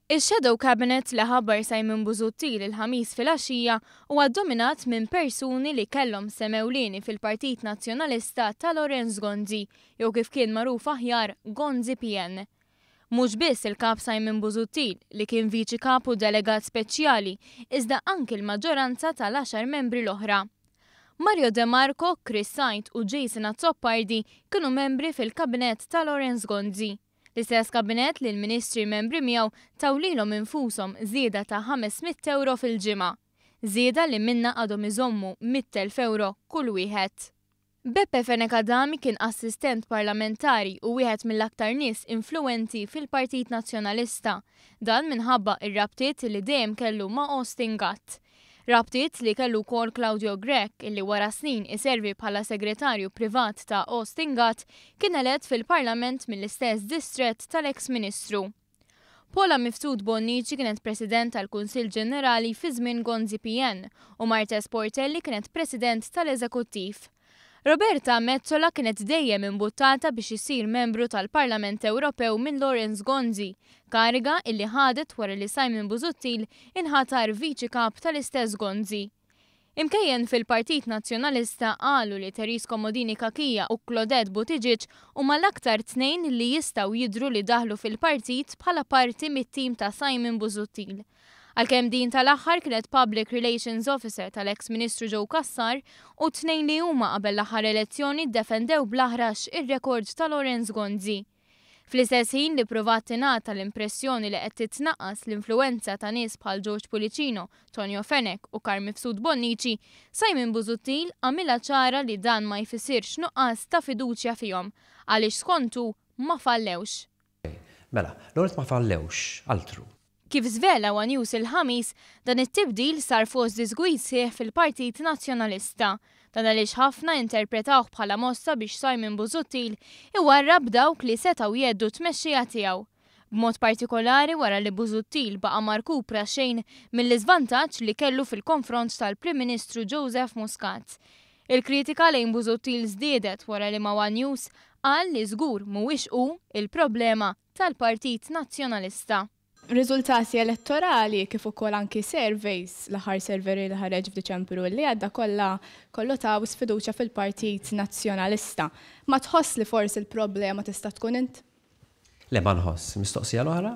Ix-Shadow Cabinet li ħabbar Simon Busuttil il-Ħamis filgħaxija huwa ddominat minn persuni li kellhom sehem ewlieni fil-Partit Nazzjonalista ta' Lawrence Gonzi, jew kif kien magħruf aħjar Gonzi PN. Mhux biss il-Kap Simon Busuttil, li kien Viċi Kap u Delegat Speċjali, iżda anki l-maġġoranza tal-għaxar membri l-oħra. Mario De Marco, Chris Said u Jason Azzopardi kienu membri fil-Kabinett ta' Lawrence Gonzi. L-istess kabinett li l-Ministri membri miegħu taw lilhom infushom żieda ta' 500 ewro fil-ġimgħa. Żieda li minnha għadhom iżommu 100,000 ewro kull wieħed. Beppe Fenech Adami kien assistent parlamentari u wieħed mill-aktar nies influwenti fil-Partit Nazzjonalista. Dan minħabba r-rabtiet li dejjem kellu ma' Austin Gatt. Rabtiet li kellu wkoll Claudio Grech illi wara snin iservi bħala segretarju privat ta' Austin Gatt kien elett fil-Parlament mill-istess distrett tal-eks Ministru. Paula Mifsud Bonnici kienet President tal-Kunsill Ġenerali fi żmien Gonzi PN u Marthese Portelli kienet President tal-Eżekuttiv. Roberta Metsola kienet dejjem imbuttata biex issir membru tal-Parlament Ewropew minn Lawrence Gonzi, kariga illi ħadet wara li Simon Busuttil inħatar Viċi Kap tal-istess Gonzi. Imkejjen fil-Partit Nazzjonalista qalu li Therese Comodini Cachia u Claudette Buttigieg huma l-aktar tnejn li jistgħu jidhru li daħlu fil-partit bħala parti mit-tim ta' Simon Busuttil. Għalkemm din tal-aħħar kienet Public Relations Officer tal-eks Ministru Joe Cassar u t-tnejn li huma qabel l-aħħar elezzjoni ddefendew bl-aħrax ir-rekord ta' Lawrence Gonzi. Fl-istess ħin li ppruvat tingħata l-impressjoni li qed titnaqqas l-influwenza ta' nies bħal George Pullicino, Tonio Fenech u Carm Mifsud Bonnici, Simon Busuttil għamilha ċara li dan ma jfissirx nuqqas ta' fiduċja fihom, għaliex skont hu ma fallewx. Mela, l-ewwel nett ma fallewx, altru. Kif żvela one News il-Ħamis, dan it-tibdil sar fost diżgwid sħiħ fil-Partit Nazzjonalista. Dan għaliex ħafna interpretawh bħala mossa biex Simon Busuttil iwarrab dawk li setgħu jgħeddu t-tmexxija tiegħu. B'mod partikolari wara li Busuttil baqa' ma rkupra xejn mill-iżvantaġġ li kellu fil-konfront tal-Prim Ministru Joseph Muscat. Il-kritika lejn Busuttil żdiedet wara li ma' one News qal li żgur mhuwiex hu il-problema tal-Partit Nazzjonalista. Riżultati elettorali kif ukoll anki surveys, l-aħħar survey li ħareġ f'Diċembru li għadda kollha kollu taw sfiduċja fil-Partit Nazzjonalista. Ma tħoss li forsi l-problema tista' tkun int? Le ma nħoss. Mistoqsija l-oħra?